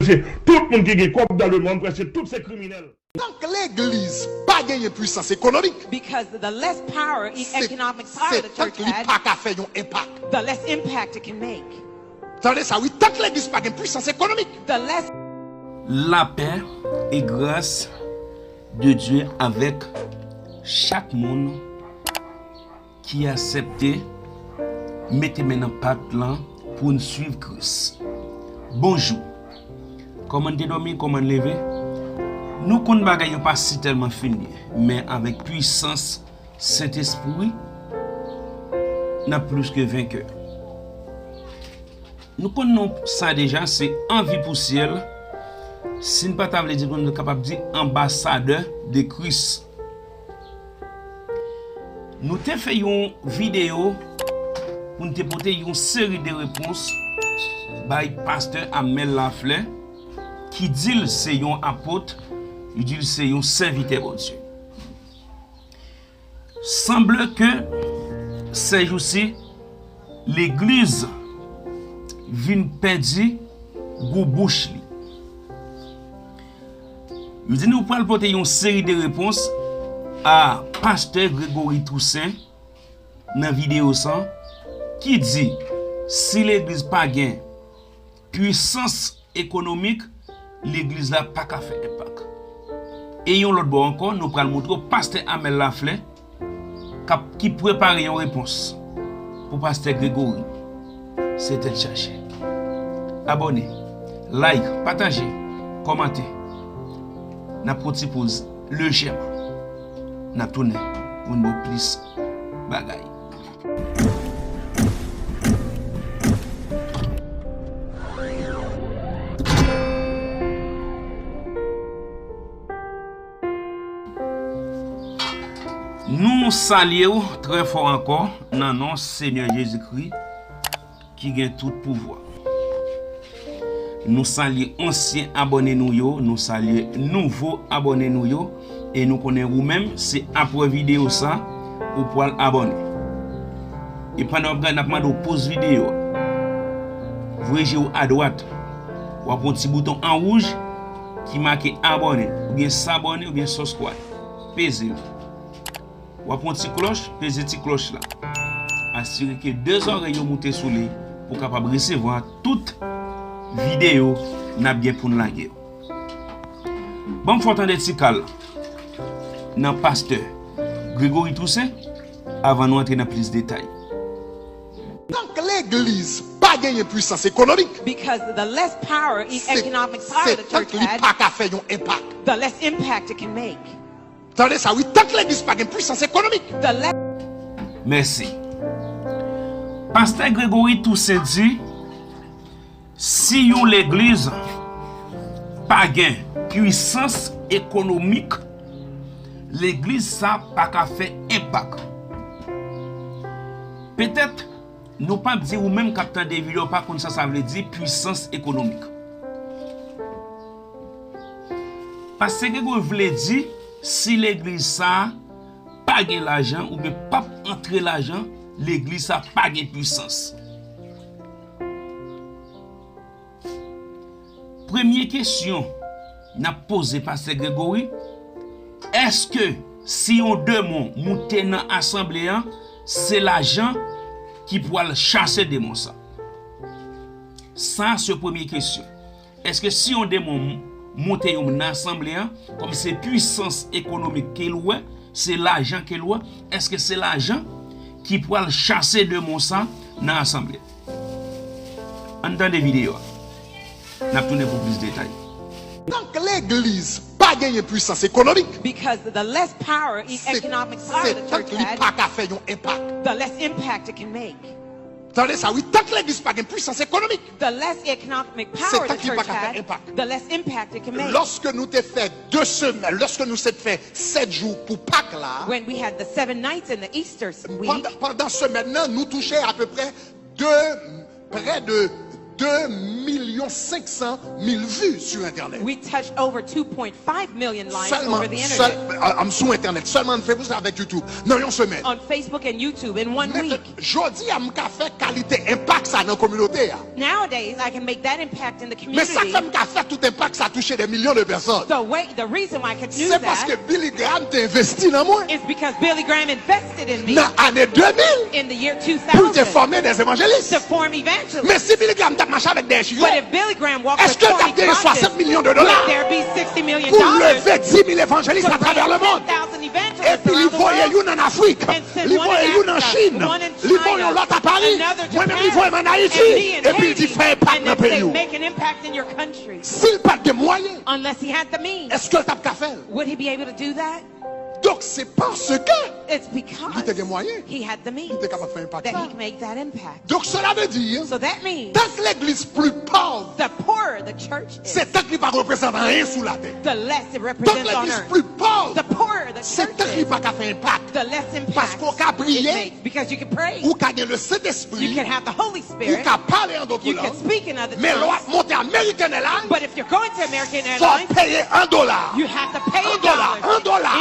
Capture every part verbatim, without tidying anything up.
Se tout moun ki gen kòb dans le monde, prèske tout se kriminèl. Tank legliz pa genyen pwisans ekonomik, Because the less power e- economic power se the tank church li had, pa ka fè yon enpak. The less impact it can make. Tande sa, wi, tank legliz pa gen pwisans ekonomik. The less La paix et grâce de Dieu avec chak moun ki aksepte mete men nan pat lan pou n swiv Kris. Bonjou. Kòman n te dòmi, kòman n leve? Nou konn bagay yo pa si tèlman fin byen, men avèk pwisans Sentespri, n ap plis ke venkè. Nou konn non sa deja, se anvi pou syèl. Si n pa ta vle di, nou kapab di anbasadè de Kris. Nou te fè yon videyo pou n te pote yon seri de repons bay pastè Amel Laflè, ki di l se yon apot, li di l se yon sèvitè Bondye. Sanble ke sèjousi legliz vin pèdi gou bouch li. Yo di nou pral pote yon seri de repons a pastè Gregory Toussaint nan videyo sa, ki di si legliz pa gen pwisans ekonomik, legliz la pa ka fè enpak. E yon lòt bò ankò, nou pral montre w pastè Amel Laflè k ap ki prepare yon repons pou pastè Gregory. Se tèt chaje. Abòne, like, pataje, kòmante. N ap pran ti poz lejèman. N ap tounen pou n ba w plis bagay. Nou salye w trè fò ankò nan non Senyè Jezikri ki gen tout pouvwa. Nou salye ansyen abòne nou yo, nou salye nouvo abòne nou yo, e nou konnen ou menm se apre videyo sa ou pral abòne. E pandan w ap gade, n ap mande w poz videyo a. Voye je w adwat. W ap wè yon ti bouton an wouj ki make abòne, oubyen s'abonner, oubyen subscribe. Peze l. W ap wè yon ti klòch, peze ti klòch la. Asire ke de zòrèy yo moute sou li pou w kapab resevwa tout videyo n ap gen pou n lage yo. Ban m fè w tande ti kal nan pastè Gregory Toussaint avan nou antre nan plis detay. Tank legliz pa genyen pwisans ekonomik, Because the less power e- se economic power se the tank church li had, pa ka fè yon enpak. The less impact it can make. Tande sa, wi, tank legliz pa gen pwisans ekonomik. The less Mèsi. Pastè Gregory Toussaint di, si yon legliz pa gen pwisans ekonomik, legliz sa pa ka fè enpak. Petèt nou p ap di, ou menm k ap tande videyo pa konn sa sa vle di pwisans ekonomik. Pastè Gregory vle di si legliz sa pa gen lajan oubyen p ap antre lajan, legliz sa pa gen pwisans. Premye kesyon n ap poze pastè Gregory, èske si yon demon moute nan asanble an, se lajan ki pwal chase demon sa? Sa se premye kesyon. Èske si yon demon moute yon nan asanble an, kòm se pwisans ekonomik ke l wè, se lajan ke l wè, èske se lajan ki pwal chase demon sa nan asanble? Ann tande videyo a. N ap tounen pou plis detay. Tank legliz pa genyen pwisans ekonomik, Because the less power e- se economic power se the tank church li had, pa ka fè yon enpak. The less impact it can make. Tande sa, wi, tank legliz pa gen pwisans ekonomik, The less economic se power the tank li pa church ka fè had, enpak. The less impact it can make. Lòske nou te fè de semèn, lòske nou se te fè sèt jou pou Pak la, When we had the seven nights in the Easter s- week, pandan, pandan semèn nan, nou touche apeprè de, prè de de milyon Yon senk san mil vues sur internet. We touched over two point five million lives Sèlman, over the sèl, internet. a- am sou entènèt. Sèlman an Facebook avèk YouTube. Nan yon semèn. On Facebook and YouTube in one Men week. Jodi a m ka fè kalite enpak sa nan kominote a. Nowadays, I can make that impact in the Men sa k fè community. M ka fè tout enpak sa touche de milyon de pèsonn. The way, the reason why I could do Se paske that Billy Graham te envesti nan mwen. Is because Billy Graham invested in me Nan ane de mil, in the year pou l te two thousand fòme des evangelistes. To form evangelism. Men si Billy Graham t ap mache avèk dèyè chirye, But if Billy Graham walked with èske l t ap twenty genyen crutches, swasant milyon de would dola there be sixty million pou dollars leve dis mil evanjelis to atravè raise le mond? ten thousand evangelists Epi li around the voye world? Youn ann Afrik, And send li one voye in Youn an Africa, Chine, one in li voye yon China, lòt a Pari, another mwen menm li voye m ann Japan, Ayiti, and me in epi l di Haiti, fè enpak and nan then peyi say, w. Make an impact in your country. Si l pa t gen mwayen, Unless he had the means, èske l t ap ka fè l? Would he be able to do that? Donk se paske It's because Li te gen mwayen. He had the means Li te kapab fè enpak that sa. He could make that impact. Donk cela veut dire, So that means tank legliz pli pòv, the poorer the church se is, tank li pa reprezante anyen sou latè. The less it Tank represents on legliz earth. Pli pòv, The poorer the se church tank li is, Pa ka fè enpak. The less impact Paske w ka priye, it makes because you can pray. Ou ka gen le Sentespri, You can have the Holy ou Spirit. Ka pale an dòt You can lang, speak in other men lè w ap tongues. Monte American Airlines, But if you're going to American Airlines, fò w peye an dola. You have to pay an dola, an dola,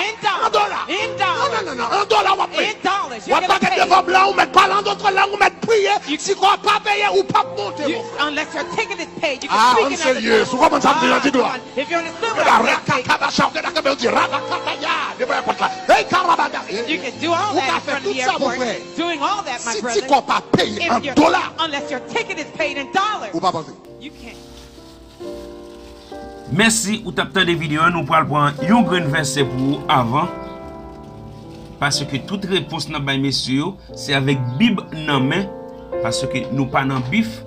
an dola, in dollars. Non, non, non, non, an dola w ap peye. In dollars. W ap pale devan blan, ou mèt pale an dòt lang, ou mèt priye. Si kò w pa peye, ou p ap monte. You, unless your ticket is paid, you can Ah, speak an in other serye, tongues. sou kòman sa m di nan ti dwa. If you're on a silver Meda flight, rakakaba chawke dakebe di rabakataya devan èpòt la. Hey karabada. You can do all that in front of the airport. Doing all that, my brother. Si ti kò pa peye an If your, dola, unless your ticket is paid in dollars, ou pa panse. You can't. Men si ou t ap tande videyo a, nou pral pran yon grenn vèsè pou ou avan. Paske tout repons n ap bay mesye yo, se avèk Bib nan men. Paske nou pa nan bif,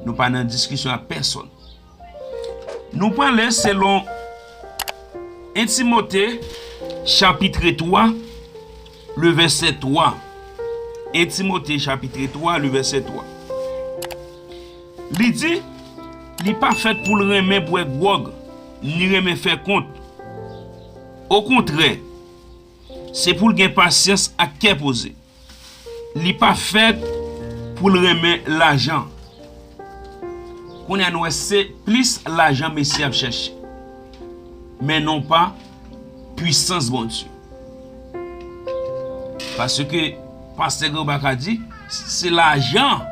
nou pa nan diskisyon ak pèsonn. Nou pral li selon en Timote, chapitre twa, le vèsè twa. En Timote, chapitre twa, le vèsè twa. Li di, li pa fèt pou l renmen bwè gwòg, ni renmen fè kont. Okontrè, se pou l gen pasyans ak kè poze. Li pa fèt pou l renmen lajan. Kounye a nou wè se plis lajan mesye ap chèche. Men non pa pwisans Bondye. Paske pastè Granba ka di, se lajan.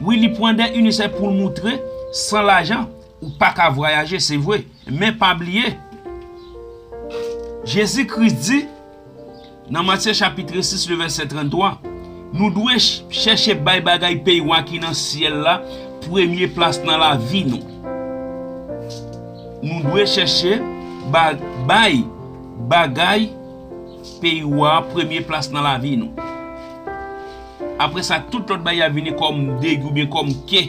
Wi, li pran de inisyativ pou l moutre, san lajan, ou pa ka vwayaje, se vre. Men pa bliye, Jezi Kris di, nan Matye chapitre sis, le vèsè tranntwa, nou dwe ch- chèche bay bagay peyi wa ki nan syèl la premye plas nan lavi nou. Nou dwe chèche ba- bay bagay peyi wa premye plas nan lavi nou. Apre sa, tout lòt bagay a vini kòm degi oubyen kòm ke.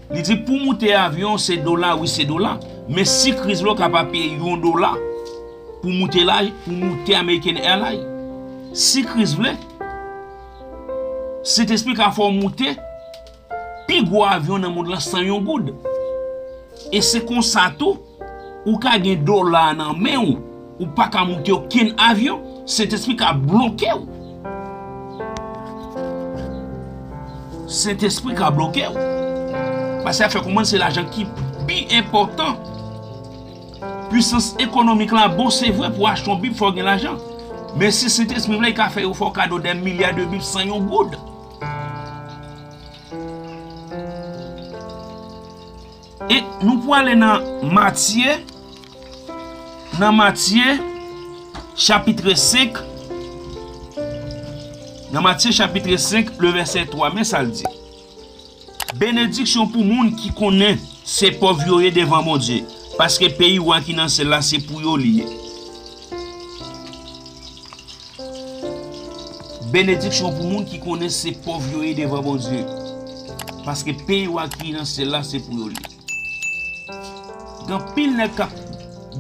Li di pou moute avyon se dola, wi se dola. Men si Kris vle w ka pa peye yon dola pou moute la, pou moute American Airlines. Si Kris vle, Sentespri ka fè w moute pi gwo avyon nan mond lan san yon goud. E se konsa tou, ou ka gen dola nan men w, ou pa ka moute okenn avyon, Sentespri ka bloke w. Sentespri ka bloke w. Paske afè konprann se lajan ki pi enpòtan. Pwisans ekonomik la bon, se vre, pou achte yon Bib, fò w gen lajan. Men si Sentespri vle, li ka fè yo fè w kado de milya de Bib san yon goud. E nou pwale nan Matye, nan Matye, chapitre senk, nan Matye, chapitre senk, le vèsè twa, men sa l di. Benediksyon pou moun ki konnen se pòv yo ye devan Bondye, paske peyi wa ki nan syèl la se pou yo li ye. Benediksyon pou moun ki konnen se pòv yo ye devan Bondye, paske peyi wa ki nan syèl la se pou yo li ye. Gen anpil nèg k ap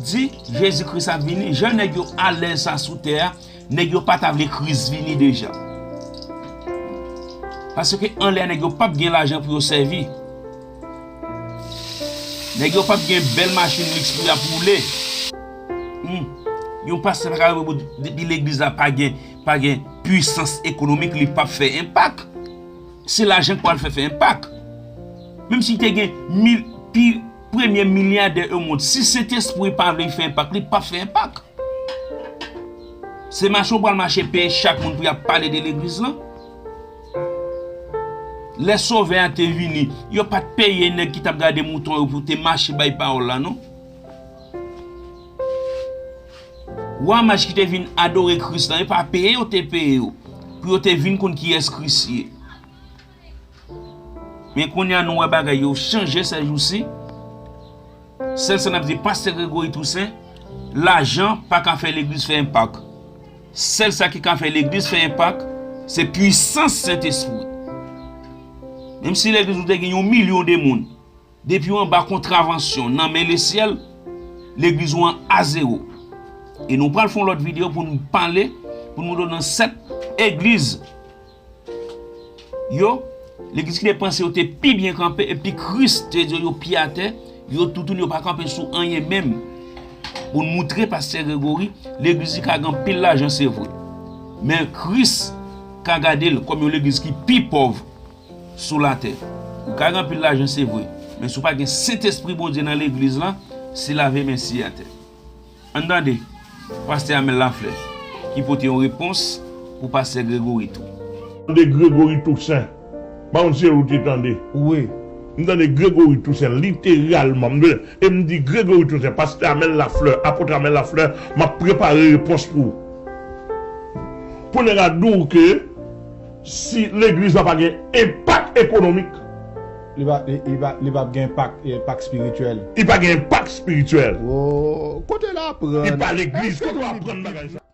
di Jezi Kris ap vini, jan nèg yo alèz sa sou tè a, nèg yo pa ta vle Kris vini deja. Paske anlè nèg yo p ap gen lajan pou yo sèvi. Nèg yo p ap gen bèl machin liks pou y ap woule. Hmm. Yon pastè pa ka rele pou depi legliz la pa gen, pa gen pwisans ekonomik, li p ap fè enpak. Se lajan k pral fè fè enpak. Menm si te gen mil, pi premye milyadè o mond, si Sentespri pa vle fè enpak, li p ap fè enpak. Se mache w pral mache peye chak moun pou y ap pale de legliz lan. Lè Sovè a te vini, yo pa t peye nèg ki t ap gade mouton yo pou te mache bay pawòl la, non. Wa maj ki te vin adore Kris lan, e pa peye yo te peye yo, pou yo te vin konn kiyès Kris ye. Men kounye a nou wè bagay yo chanje sèjousi. Sèl sa n ap di, Pastè Gregory Toussaint, lajan pa ka fè legliz fè enpak. Sèl sa ki ka fè legliz fè enpak, se pwisans Sentespri. Menm si legliz ou te gen yon milyon de moun, depi w anba kontravansyon nan men lesyèl, legliz ou an a zewo. E nou pral fè yon lòt videyo pou n pale, pou n montre w nan sèt egliz yo, legliz ki te panse yo te pi byen kanpe, epi Kris te di yo, yo pye atè, yo toutouni, yo pa kanpe sou anyen menm. Pou n moutre Pastè Gregory, legliz li ka gen anpil lajan, se vre. Men Kris ka gade l kòm yon legliz ki pi pòv sou latè. Ou ka gen anpil lajan, se vre. Men si w pa gen Sentespri Bondye nan legliz lan, se lave men siye atè. Ann tande Pastè Amel Lafleur ki pote yon repons pou Pastè Gregory tou. Tande Gregory Toussaint. M pa konn si ou te tande. Wi. M tande Gregory Toussaint, literalman. M, e m di Gregory Toussaint, Pastè Amel Lafleur, Apot Amel Lafleur, m ap prepare repons pou ou. Pou nèg la di w ke si legliz la pa gen enpak ekonomik, li pa, li, li pa, li p ap gen enpak, enpak espirityèl. Li pa gen enpak espirityèl. Wo, kote l aprann? Li pa legliz, kote w aprann bagay sa?